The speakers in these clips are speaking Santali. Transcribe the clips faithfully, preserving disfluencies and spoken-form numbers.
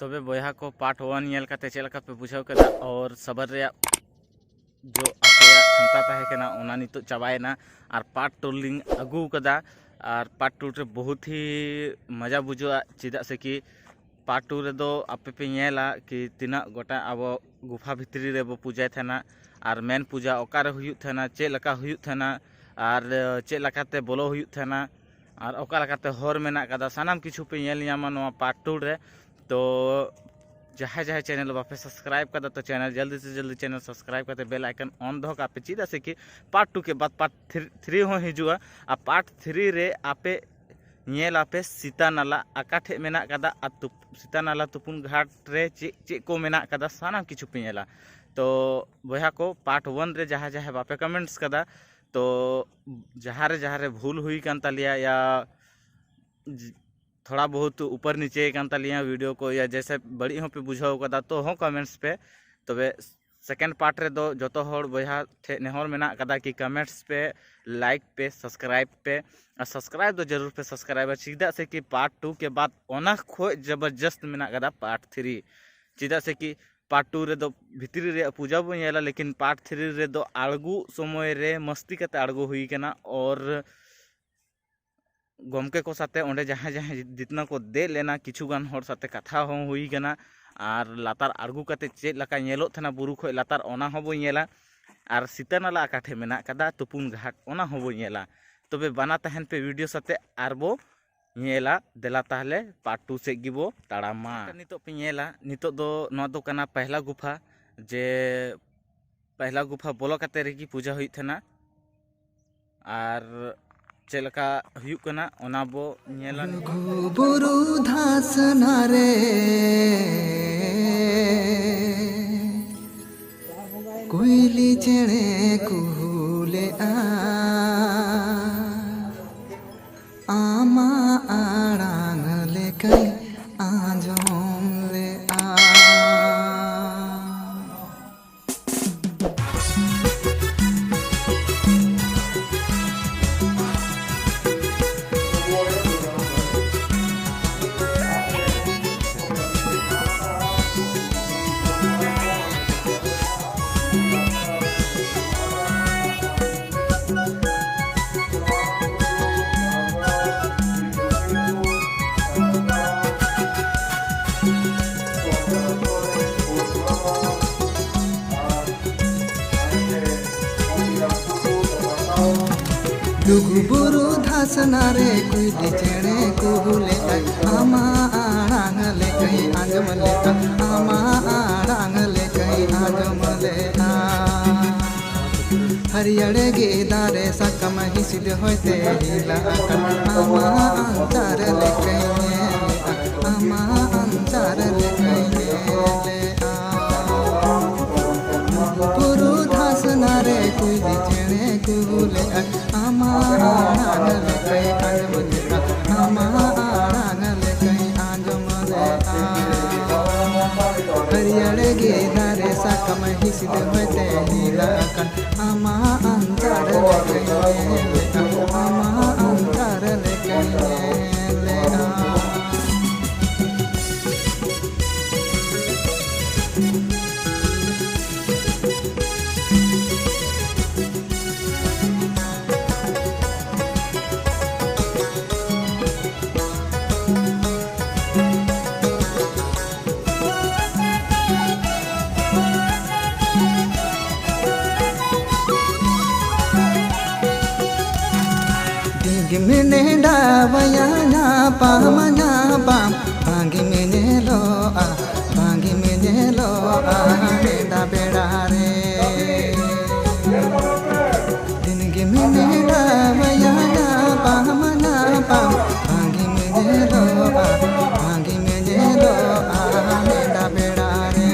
ᱛᱚᱵᱮ ᱵᱚᱭᱦᱟ ᱠᱚ, ᱯᱟᱨᱴ ᱳᱣᱟᱱ ᱧᱮᱞ ᱠᱟᱛᱮ ᱪᱮᱫ ᱞᱮᱠᱟ ᱯᱮ ᱵᱩᱡᱷᱟᱹᱣ ᱠᱮᱫᱟ? ᱟᱨ ᱥᱟᱵᱟᱨ ᱨᱮᱭᱟᱜ ᱡᱚ ᱟᱯᱮᱭᱟᱜ ᱥᱟᱱᱛᱟ ᱛᱟᱦᱮᱸ ᱠᱟᱱᱟ, ᱚᱱᱟ ᱱᱤᱛᱚᱜ ᱪᱟᱵᱟᱭᱮᱱᱟ᱾ ᱟᱨ ᱯᱟᱨᱴ ᱴᱩ ᱞᱤᱧ ᱟᱹᱜᱩ ᱠᱟᱫᱟ᱾ ᱟᱨ ᱯᱟᱨᱴ ᱴᱩ ᱨᱮ ᱵᱚᱦᱩᱛ ᱦᱤ ᱢᱚᱡᱟ ᱵᱩᱡᱷᱟᱹᱜᱼᱟ, ᱪᱮᱫᱟᱜ ᱥᱮ ᱠᱤ ᱯᱟᱨᱴ ᱴᱩ ᱨᱮᱫᱚ ᱟᱯᱮ ᱯᱮ ᱧᱮᱞᱟ ᱠᱤ ᱛᱤᱱᱟᱹᱜ ᱜᱚᱴᱟ ᱟᱵᱚ ᱜᱩᱯᱷᱟ ᱵᱷᱤᱛᱨᱤ ᱨᱮᱵᱚ ᱯᱩᱡᱟᱭ ᱛᱟᱦᱮᱱᱟ, ᱟᱨ ᱢᱮᱱ ᱯᱩᱡᱟ ᱚᱠᱟᱨᱮ ᱦᱩᱭᱩᱜ ᱛᱟᱦᱮᱱᱟ, ᱪᱮᱫ ᱞᱮᱠᱟ ᱦᱩᱭᱩᱜ ᱛᱟᱦᱮᱱᱟ, ᱟᱨ ᱪᱮᱫ ᱞᱮᱠᱟᱛᱮ ᱵᱚᱞᱚ ᱦᱩᱭᱩᱜ ᱛᱟᱦᱮᱱᱟ, ᱟᱨ ᱚᱠᱟ ᱞᱮᱠᱟᱛᱮ ᱦᱚᱨ ᱢᱮᱱᱟᱜ ᱠᱟᱫᱟ, ᱥᱟᱱᱟᱢ ᱠᱤᱪᱷᱩ ᱯᱮ ᱧᱮᱞ ᱧᱟᱢᱟ ᱱᱚᱣᱟ ᱯᱟᱨᱴ ᱴᱩ ᱨᱮ᱾ ᱛᱚ ᱡᱟᱦᱟᱸᱭ ᱡᱟᱦᱟᱸᱭ ᱪᱮᱱᱮᱞ ᱵᱟᱯᱮ ᱥᱟᱵᱥᱠᱨᱟᱭᱤᱵ ᱠᱟᱫᱟ, ᱛᱚ ᱪᱮᱱᱮᱞ ᱡᱚᱞᱫᱤ ᱥᱮ ᱡᱚᱞᱫᱤ ᱪᱮᱱᱮᱞ ᱥᱟᱵᱥᱠᱨᱟᱭᱤᱵ ᱠᱟᱛᱮ ᱵᱮᱞ ᱟᱭᱠᱚᱱ ᱚᱱ ᱫᱚᱦᱚ ᱠᱟᱜ ᱯᱮ, ᱪᱮᱫᱟᱜ ᱥᱮ ᱠᱤ ᱯᱟᱨᱴ ᱴᱩ ᱠᱮ ᱵᱟᱫ ᱯᱟᱨᱴ ᱛᱷᱨᱤ ᱦᱚᱸ ᱦᱤᱡᱩᱜᱼᱟ᱾ ᱟᱨ ᱯᱟᱨᱴ ᱛᱷᱨᱤ ᱨᱮ ᱟᱯᱮ ᱧᱮᱞ ᱟᱯᱮ ᱥᱤᱛᱟ ᱱᱟᱞᱟ ᱟᱠᱟ ᱴᱷᱮᱡ ᱢᱮᱱᱟᱜ ᱠᱟᱫᱟ, ᱟᱨ ᱛᱩᱯ-, ᱥᱤᱛᱟ ᱱᱟᱞᱟ ᱛᱩᱯᱩᱱ ᱜᱷᱟᱴ ᱨᱮ ᱪᱮᱫ ᱪᱮᱫ ᱠᱚ ᱢᱮᱱᱟᱜ ᱠᱟᱫᱟ, ᱥᱟᱱᱟᱢ ᱠᱤᱪᱷᱩ ᱯᱮ ᱧᱮᱞᱟ᱾ ᱛᱚ ᱵᱚᱭᱦᱟ ᱠᱚ, ᱯᱟᱨᱴ ᱳᱣᱟᱱ ᱨᱮ ᱡᱟᱦᱟᱸ ᱡᱟᱦᱟᱸ ᱵᱟᱯᱮ ᱠᱚᱢᱮᱱᱴᱥ ᱠᱟᱫᱟ, ᱛᱚ ᱡᱟᱦᱟᱸ ᱨᱮ ᱡᱟᱦᱟᱸ ᱨᱮ ᱵᱷᱩᱞ ᱦᱩᱭ ᱠᱟᱱ ᱛᱟᱞᱮᱭᱟ ᱭᱟ ᱡ-, ᱛᱷᱚᱲᱟ ᱵᱚᱦᱩᱛ ᱩᱯᱚᱨ ᱱᱤᱪᱮ ᱠᱟᱱ ᱛᱟᱞᱮᱭᱟ ᱵᱷᱤᱰᱤᱭᱳ ᱠᱚ, ᱭᱟ ᱡᱮᱥᱮ ᱵᱟᱹᱲᱤᱡ ᱦᱚᱸᱯᱮ ᱵᱩᱡᱷᱟᱹᱣ ᱠᱟᱫᱟ, ᱛᱚ ᱦᱚᱸ ᱠᱚᱢᱮᱱᱴᱥ ᱯᱮ᱾ ᱛᱚᱵᱮ ᱥᱮᱠᱮᱱᱰ ᱯᱟᱨᱴ ᱨᱮᱫᱚ ᱡᱚᱛᱚ ᱦᱚᱲ ᱵᱚᱭᱦᱟ ᱴᱷᱮᱡ ᱱᱮᱦᱚᱨ ᱢᱮᱱᱟᱜ ᱠᱟᱫᱟ ᱠᱤ ᱠᱚᱢᱮᱱᱴᱥ ᱯᱮ, ᱞᱟᱭᱤᱠ ᱯᱮ, ᱥᱟᱵᱥᱠᱨᱟᱭᱤᱵ ᱯᱮ᱾ ᱟᱨ ᱥᱟᱵᱥᱠᱨᱟᱭᱤᱵ ᱫᱚ ᱡᱟᱹᱨᱩᱲ ᱯᱮ ᱥᱟᱵᱥᱠᱨᱟᱭᱤᱵᱟ, ᱪᱮᱫᱟᱜ ᱥᱮ ᱠᱤ ᱯᱟᱨᱴ ᱴᱩ ᱠᱮ ᱵᱟᱫ ᱚᱱᱟ ᱠᱷᱚᱡ ᱡᱚᱵᱚᱨᱡᱚᱥᱛ ᱢᱮᱱᱟᱜ ᱠᱟᱫᱟ ᱯᱟᱨᱴ ᱛᱷᱨᱤ᱾ ᱪᱮᱫᱟᱜ ᱥᱮ ᱠᱤ ᱯᱟᱨᱴ ᱴᱩ ᱨᱮᱫᱚ ᱵᱷᱤᱛᱨᱤ ᱨᱮᱭᱟᱜ ᱯᱩᱡᱟ ᱵᱚᱱ ᱧᱮᱞᱟ, ᱞᱮᱠᱤᱱ ᱯᱟᱨᱴ ᱛᱷᱨᱤ ᱨᱮᱫᱚ ᱟᱬᱜᱚ ᱥᱚᱢᱚᱭ ᱨᱮ ᱢᱟᱥᱛᱤ ᱠᱟᱛᱮ ᱟᱬᱜᱚ ᱦᱩᱭ ᱠᱟᱱᱟ᱾ ᱚᱨ ᱜᱚᱢᱠᱮ ᱠᱚ ᱥᱟᱛᱮ ᱚᱸᱰᱮ ᱡᱟᱦᱟᱸᱭ ᱡᱟᱦᱟᱸᱭ ᱡᱤᱛᱱᱟ ᱠᱚ ᱫᱮᱡ ᱞᱮᱱᱟ, ᱠᱤᱪᱷᱩ ᱜᱟᱱ ᱦᱚᱲ ᱥᱟᱛᱮ ᱠᱟᱛᱷᱟ ᱦᱚᱸ ᱦᱩᱭ ᱠᱟᱱᱟ᱾ ᱟᱨ ᱞᱟᱛᱟᱨ ᱟᱬᱜᱚ ᱠᱟᱛᱮ ᱪᱮᱫ ᱞᱮᱠᱟ ᱧᱮᱞᱚᱜ ᱛᱟᱦᱮᱱᱟ ᱵᱩᱨᱩ ᱠᱷᱚᱡ ᱞᱟᱛᱟᱨ, ᱚᱱᱟ ᱦᱚᱸᱵᱚᱱ ᱧᱮᱞᱟ᱾ ᱟᱨ ᱥᱤᱛᱟᱹ ᱱᱟᱞᱟ ᱚᱠᱟ ᱴᱷᱮᱡ ᱢᱮᱱᱟᱜ ᱠᱟᱫᱟ, ᱛᱩᱯᱩᱱ ᱜᱷᱟᱴ, ᱚᱱᱟ ᱦᱚᱸᱵᱚᱱ ᱧᱮᱞᱟ᱾ ᱛᱚᱵᱮ ᱵᱟᱱᱟ ᱛᱟᱦᱮᱱ ᱯᱮ ᱵᱷᱤᱰᱤᱭᱳ ᱥᱟᱛᱮ, ᱟᱨ ᱵᱚ ᱧᱮᱞᱟ᱾ ᱫᱮᱞᱟ ᱛᱟᱦᱞᱮ ᱯᱟᱨᱴ ᱴᱩ ᱥᱮᱫ ᱜᱮᱵᱚ ᱛᱟᱲᱟᱢᱟ᱾ ᱱᱤᱛᱚᱜ ᱯᱮ ᱧᱮᱞᱟ, ᱱᱤᱛᱚᱜ ᱫᱚ ᱱᱚᱣᱟ ᱫᱚ ᱠᱟᱱᱟ ᱯᱟᱦᱞᱟ ᱜᱩᱯᱷᱟ, ᱡᱮ ᱯᱟᱦᱞᱟ ᱜᱩᱯᱷᱟ ᱵᱚᱞᱚ ᱠᱟᱛᱮ ᱨᱮᱜᱮ ᱯᱩᱡᱟ ᱦᱩᱭᱩᱜ ᱛᱟᱦᱮᱱᱟ᱾ ᱟᱨ ᱪᱮᱫ ᱞᱮᱠᱟ ᱦᱩᱭᱩᱜ ᱠᱟᱱᱟ ᱚᱱᱟ ᱵᱚ ᱧᱮᱞᱟ᱾ ᱞᱩᱜᱩ ᱵᱩᱨᱩ ᱫᱷᱟᱥᱱᱟ ᱨᱮ ᱠᱩᱭᱞᱤ ᱪᱮᱬᱮ ᱠᱩᱦᱩ ᱞᱮᱜᱼᱟ, ᱟᱢᱟᱜ ᱟᱲᱟᱝ ᱞᱮᱠᱟᱧ ᱟᱸᱡᱚᱢ ᱞᱮᱜᱼᱟ᱾ ᱞᱩᱜᱩ ᱵᱩᱨᱩ ᱫᱷᱟᱥᱱᱟ ᱨᱮ ᱠᱩᱭᱞᱤ ᱪᱮᱬᱮ ᱠᱩᱦᱩ ᱞᱮᱫᱼᱟᱭ, ᱟᱢᱟᱜ ᱟᱲᱟᱝ ᱞᱮᱠᱟᱧ ᱟᱸᱡᱚᱢ ᱞᱮᱫᱼᱟ, ᱟᱢᱟᱜ ᱟᱲᱟᱝ ᱞᱮᱠᱟᱧ ᱟᱸᱡᱚᱢ ᱞᱮᱫᱼᱟ᱾ ᱦᱟᱹᱨᱭᱟᱹᱲ ᱜᱮ ᱫᱟᱨᱮ ᱥᱟᱠᱟᱢ ᱦᱤᱸᱥᱤᱫ ᱦᱚᱭᱛᱮ ᱦᱤᱞᱟᱹᱜ ᱟᱠᱟᱱ, ᱟᱢᱟᱜ ᱟᱧᱪᱟᱨ ᱞᱮᱠᱟᱧ ᱧᱮᱞᱮᱜᱼᱟ, ᱟᱢᱟᱜ ᱟᱧᱪᱟᱨ ᱞᱮᱠᱟᱧ ᱧᱮᱞᱮᱜᱼᱟ᱾ ᱵᱩᱨᱩ ᱫᱷᱟᱥᱱᱟ ᱨᱮ ᱠᱩᱭᱞᱤ ᱪᱮᱬᱮ ᱠᱩᱦᱩ ᱞᱮᱫᱼᱟ, ᱟᱢᱟᱜ ᱟᱲᱟᱝ ᱞᱮᱠᱟᱧ ᱟᱸᱡᱚᱢ ᱞᱮᱫᱼᱟ, ᱟᱢᱟᱜ ᱟᱲᱟᱝ ᱞᱮᱠᱟᱧ ᱟᱸᱡᱚᱢ ᱞᱮᱫᱼᱟ᱾ ᱦᱟᱹᱨᱭᱟᱹᱲ ᱜᱮ ᱫᱟᱨᱮ ᱥᱟᱠᱟᱢ ᱦᱤᱸᱥᱤᱫ ᱦᱚᱭᱛᱮ ᱦᱤᱞᱟᱹᱜ ᱟᱠᱟᱱ, ᱟᱢᱟᱜ ᱟᱧᱪᱟᱨ ᱞᱮᱠᱟᱧ ᱧᱮᱞᱮᱜᱼᱟ, ᱟᱢᱟᱜ ᱟᱧᱪᱟᱨ ᱞᱮᱠᱟᱧ ᱧᱮᱞᱮᱜᱼᱟ᱾ ᱰᱤᱝᱜᱤ ᱢᱮᱱᱮ ᱰᱟᱵᱟᱭᱟ ᱧᱟᱯᱟᱢ ᱧᱟᱯᱟᱢ, ᱵᱟᱝᱜᱤ ᱢᱮ ᱧᱮᱞᱚᱜᱼᱟ, ᱵᱟᱝᱜᱤ ᱢᱮ ᱧᱮᱞᱚᱜᱼᱟ ᱱᱮᱰᱟ ᱵᱮᱲᱟ ᱨᱮ᱾ ᱫᱤᱱ ᱜᱮ ᱢᱮᱱᱮ ᱰᱟᱵᱟᱭᱟ ᱧᱟᱯᱟᱢ ᱧᱟᱯᱟᱢ, ᱵᱟᱝᱜᱤ ᱢᱮ ᱧᱮᱞᱚᱜᱼᱟ, ᱵᱟᱝᱜᱤ ᱢᱮ ᱧᱮᱞᱚᱜᱼᱟ ᱱᱮᱰᱟ ᱵᱮᱲᱟ ᱨᱮ᱾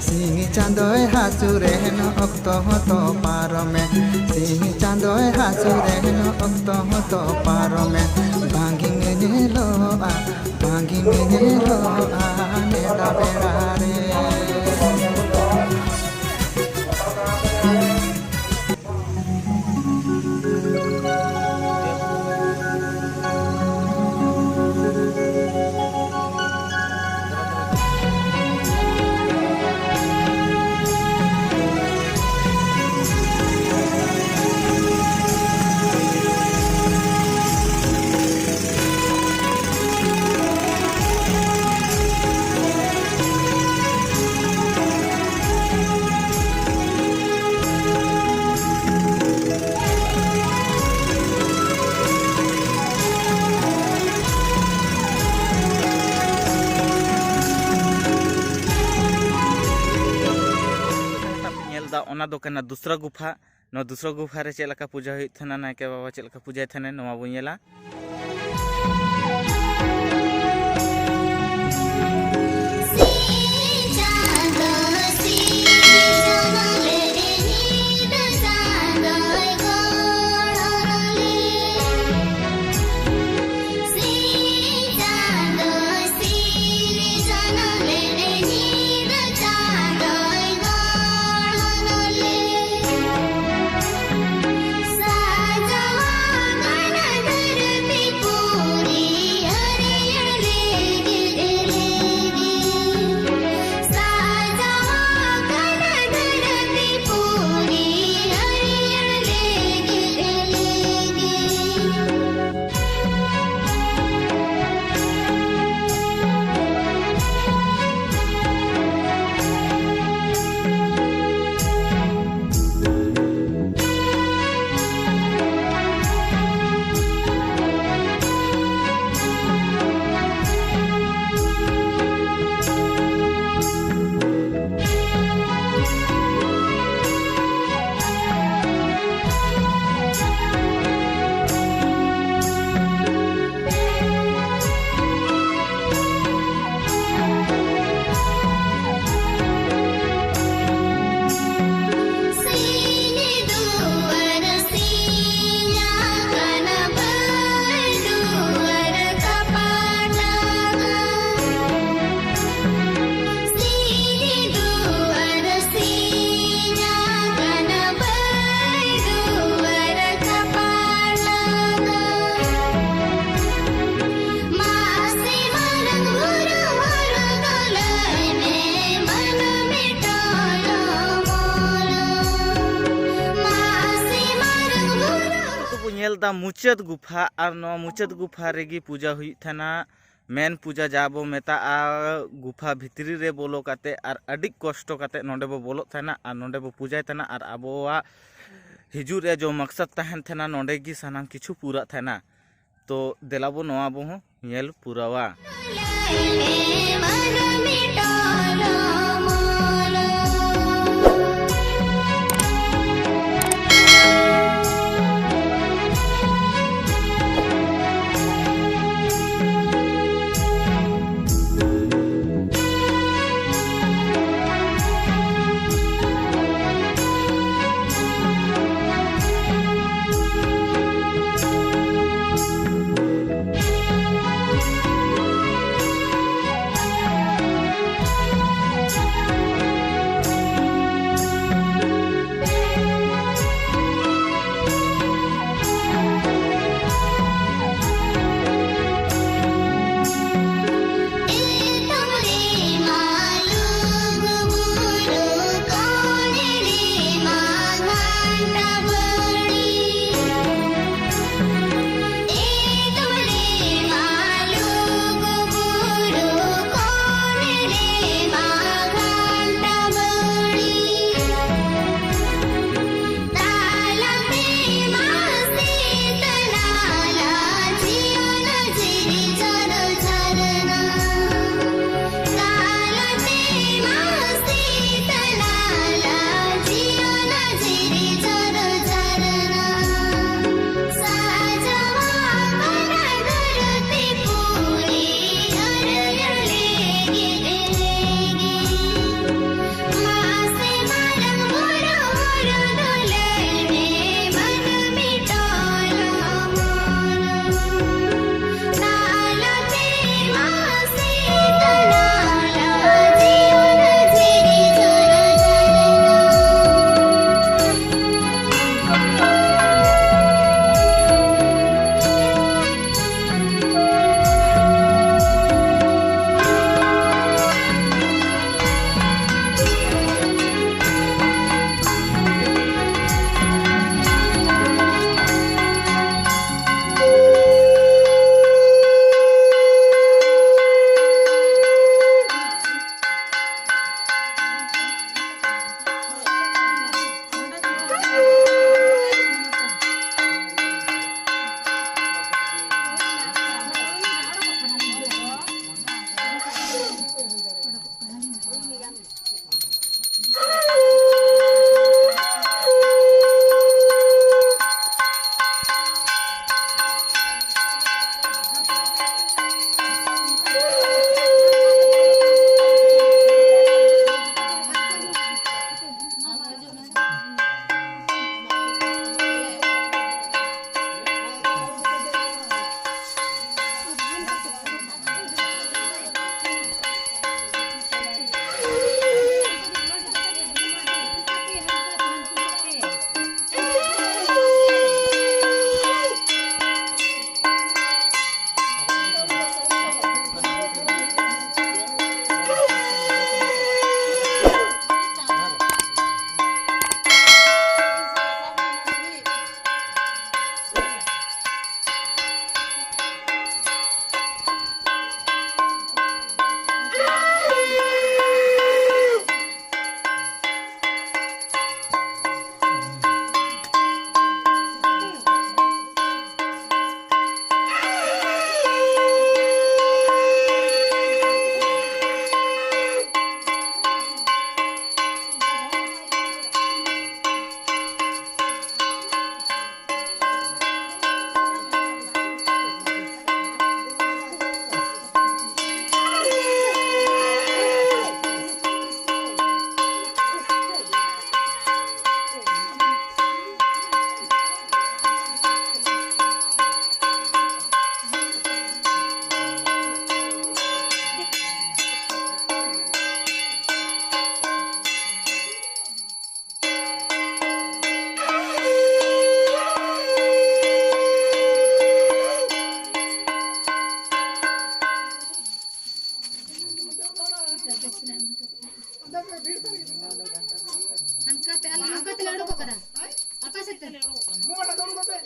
ᱥᱤᱧ ᱪᱟᱸᱫᱚᱭ ᱦᱟᱹᱥᱩᱨᱮᱱ ᱚᱠᱛᱚ ᱦᱚᱸᱛᱚ ᱯᱟᱨᱚᱢᱮᱱ, ᱥᱤᱧ ᱪᱟᱸᱫᱚᱭ ᱦᱟᱹᱥᱩᱨᱮᱱ ᱚᱠᱛᱚ ᱦᱚᱸᱛᱚ ᱯᱟᱨᱚᱢᱮᱱ, ᱵᱟᱝᱜᱤ ᱢᱮ ᱧᱮᱞᱚᱜᱼᱟ, ᱵᱟᱝᱜᱤ ᱢᱮ ᱧᱮᱞᱚᱜᱼᱟ ᱱᱮᱰᱟ ᱵᱮᱲᱟ ᱨᱮ᱾ ᱱᱚᱣᱟ ᱫᱚ ᱠᱟᱱᱟ ᱫᱩᱥᱨᱟ ᱜᱩᱯᱷᱟ᱾ ᱱᱚᱣᱟ ᱫᱩᱥᱨᱟ ᱜᱩᱯᱷᱟ ᱨᱮ ᱪᱮᱫ ᱞᱮᱠᱟ ᱯᱩᱡᱟᱹ ᱦᱩᱭᱩᱜ ᱛᱟᱦᱮᱱᱟ, ᱱᱟᱭᱠᱮ ᱵᱟᱵᱟ ᱪᱮᱫ ᱞᱮᱠᱟ ᱯᱩᱡᱟᱹᱭ ᱛᱟᱦᱮᱱᱟ, ᱱᱚᱣᱟ ᱵᱚᱱ ᱧᱮᱞᱟ᱾ ᱟᱵᱚ ᱫᱚᱵᱚ ᱧᱮᱞ ᱮᱫᱟ ᱢᱩᱪᱟᱹᱫ ᱜᱩᱯᱷᱟ, ᱟᱨ ᱱᱚᱣᱟ ᱢᱩᱪᱟᱹᱫ ᱜᱩᱯᱷᱟ ᱨᱮᱜᱮ ᱯᱩᱡᱟ ᱦᱩᱭᱩᱜ ᱛᱟᱦᱮᱱᱟ᱾ ᱢᱮᱱ ᱯᱩᱡᱟ ᱡᱟ ᱵᱚ ᱢᱮᱛᱟᱜᱼᱟ, ᱜᱩᱯᱷᱟ ᱵᱷᱤᱛᱨᱤ ᱨᱮ ᱵᱚᱞᱚ ᱠᱟᱛᱮ ᱟᱨ ᱟᱹᱰᱤ ᱠᱚᱥᱴᱚ ᱠᱟᱛᱮ ᱱᱚᱰᱮ ᱵᱚ ᱵᱚᱞᱚᱜ ᱛᱟᱦᱮᱱᱟ ᱟᱨ ᱱᱚᱰᱮ ᱵᱚ ᱯᱩᱡᱟᱭ ᱛᱟᱦᱮᱱᱟ, ᱟᱨ ᱟᱵᱚᱣᱟᱜ ᱦᱤᱡᱩᱜ ᱨᱮ ᱡᱚ ᱢᱚᱠᱥᱚᱫ ᱛᱟᱦᱮᱱ ᱛᱟᱦᱮᱱᱟ, ᱱᱚᱰᱮ ᱜᱮ ᱥᱟᱱᱟᱢ ᱠᱤᱪᱷᱩ ᱯᱩᱨᱟᱹᱜ ᱛᱟᱦᱮᱱᱟ᱾ ᱛᱚ ᱫᱮᱞᱟ ᱵᱚ ᱱᱚᱣᱟ ᱵᱚ ᱦᱚᱸ ᱧᱮᱞ ᱯᱩᱨᱟᱹᱣᱟ᱾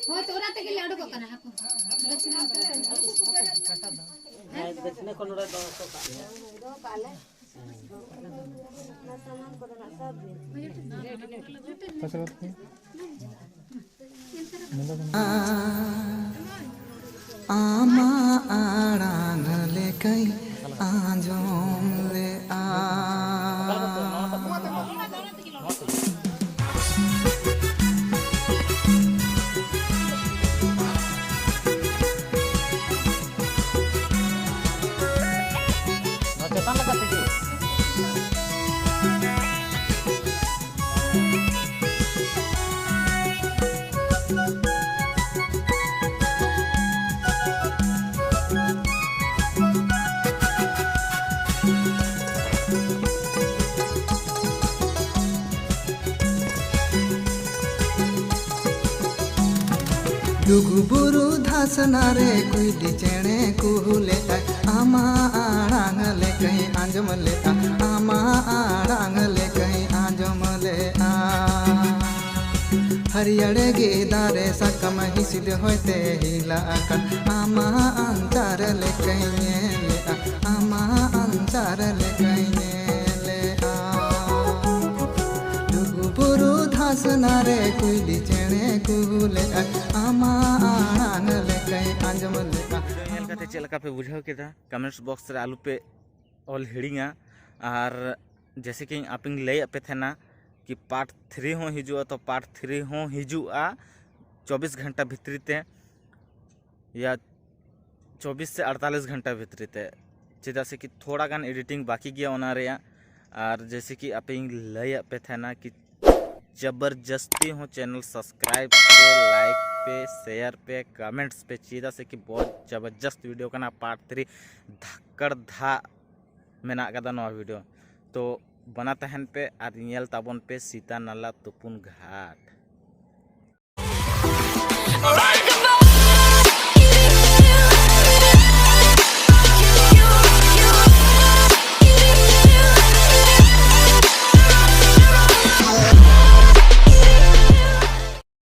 ᱦᱳᱭ, ᱛᱚ ᱚᱱᱟ ᱛᱮᱜᱮ ᱞᱮ ᱚᱰᱚᱠᱚᱜ ᱠᱟᱱᱟ ᱟᱠᱚ᱾ ᱫᱟᱹᱠᱷᱤᱱᱟ ᱠᱷᱚᱱ ᱱᱚᱰᱮ ᱫᱚᱦᱚ ᱦᱚᱴᱚ ᱠᱟᱜ ᱢᱮ᱾ ᱟᱢᱟᱜ ᱟᱲᱟᱝ ᱞᱮᱠᱟᱧ ᱟᱸᱡᱚᱢ ᱞᱮᱜᱼᱟ᱾ ᱱᱚᱣᱟ ᱪᱮᱛᱟᱱ ᱞᱮᱠᱟ ᱛᱮᱜᱮ᱾ ᱞᱩᱜᱩ ᱵᱩᱨᱩ ᱫᱷᱟᱥᱱᱟ ᱨᱮ ᱠᱩᱭᱞᱤ ᱪᱮᱬᱮ ᱠᱩᱦᱩ ᱞᱮᱫᱟᱭ, ᱟᱢᱟᱜ ᱟᱲᱟᱝ ᱞᱮᱠᱟᱧ ᱟᱸᱡᱚᱢ ᱞᱮᱫᱟ, ᱟᱢᱟᱜ ᱟᱲᱟᱝ ᱞᱮᱠᱟᱧ ᱟᱸᱡᱚᱢ ᱞᱮᱫᱟ᱾ ᱦᱟᱹᱨᱭᱟᱹᱲ ᱜᱮ ᱫᱟᱨᱮ ᱥᱟᱠᱟᱢ ᱦᱤᱸᱥᱤᱫ ᱦᱚᱭᱛᱮ ᱦᱤᱞᱟᱹᱜ ᱟᱠᱟᱱ, ᱟᱢᱟᱜ ᱟᱧᱪᱟᱨ ᱞᱮᱠᱟᱧ ᱧᱮᱞᱮᱜᱼᱟ, ᱟᱢᱟᱜ ᱟᱧᱪᱟᱨ ᱞᱮᱠᱟᱧ ᱧᱮᱞᱮᱜᱼᱟ᱾ ᱞᱩᱜᱩ ᱵᱩᱨᱩ ᱫᱷᱟᱥᱱᱟ ᱨᱮ ᱠᱩᱭᱞᱤ ᱪᱮᱬᱮ ᱠᱩᱦᱩ ᱞᱮᱫᱼᱟ, ᱟᱢᱟᱜ ᱟᱲᱟᱝ ᱞᱮᱠᱟᱧ ᱟᱸᱡᱚᱢ ᱞᱮᱫᱼᱟ᱾ ᱵᱷᱤᱰᱤᱭᱳ ᱧᱮᱞ ᱠᱟᱛᱮ ᱪᱮᱫ ᱞᱮᱠᱟ ᱯᱮ ᱵᱩᱡᱷᱟᱹᱣ ᱠᱮᱫᱟ? ᱠᱚᱢᱮᱱᱴᱥ ᱵᱚᱠᱥ ᱨᱮ ᱟᱞᱚ ᱯᱮ ᱚᱞ ᱦᱤᱲᱤᱧᱟ᱾ ᱟᱨ ᱡᱮᱭᱥᱮ ᱠᱤ ᱟᱯᱮᱧ ᱞᱟᱹᱭᱟᱫ ᱯᱮ ᱛᱟᱦᱮᱱᱟ ᱠᱤ ᱯᱟᱨᱴ ᱛᱷᱨᱤ ᱦᱚᱸ ᱦᱤᱡᱩᱜᱼᱟ, ᱛᱚ ᱯᱟᱨᱴ ᱛᱷᱨᱤ ᱦᱚᱸ ᱦᱤᱡᱩᱜᱼᱟ ᱪᱚᱵᱵᱤᱥ ᱜᱷᱚᱱᱴᱟ ᱵᱷᱤᱛᱨᱤ ᱛᱮ, ᱭᱟ ᱪᱚᱵᱵᱤᱥ ᱥᱮ ᱟᱴᱛᱟᱞᱤᱥ ᱜᱷᱚᱱᱴᱟ ᱵᱷᱤᱛᱨᱤ ᱛᱮ, ᱪᱮᱫᱟᱜ ᱥᱮ ᱠᱤ ᱛᱷᱚᱲᱟ ᱜᱟᱱ ᱮᱰᱤᱴᱤᱝ ᱵᱟᱹᱠᱤ ᱜᱮᱭᱟ ᱚᱱᱟ ᱨᱮᱭᱟᱜ᱾ ᱟᱨ ᱡᱮᱭᱥᱮ ᱠᱤ ᱟᱯᱮᱧ ᱞᱟᱹᱭᱟᱫ ᱯᱮ ᱛᱟᱦᱮᱱᱟ ᱠᱤ ᱡᱚᱵᱚᱨᱡᱚᱥᱛᱤ ᱦᱚᱸ ᱪᱮᱱᱮᱞ ᱥᱟᱵᱥᱠᱨᱟᱭᱤᱵ ᱯᱮ, ᱞᱟᱭᱤᱠ ᱯᱮ, ᱥᱮᱭᱟᱨ ᱯᱮ, ᱠᱚᱢᱮᱱᱴᱥ ᱯᱮ, ᱪᱮᱫᱟᱜ ᱥᱮ ᱠᱤ ᱵᱚᱦᱩᱛ ᱡᱚᱵᱚᱨᱡᱚᱥᱛ ᱵᱷᱤᱰᱤᱭᱳ ᱠᱟᱱᱟ, ᱯᱟᱨᱴ ᱛᱷᱨᱤ ᱫᱷᱟᱠᱠᱟᱲ ᱫᱷᱟᱜ ᱢᱮᱱᱟᱜ ᱠᱟᱫᱟ ᱱᱚᱣᱟ ᱵᱷᱤᱰᱤᱭᱳ᱾ ᱛᱚ ᱵᱟᱱᱟ ᱛᱟᱦᱮᱱ ᱯᱮ ᱟᱨ ᱧᱮᱞ ᱛᱟᱵᱚᱱ ᱯᱮ ᱥᱤᱛᱟ ᱱᱟᱞᱟ ᱛᱩᱯᱩᱱ ᱜᱷᱟᱴ᱾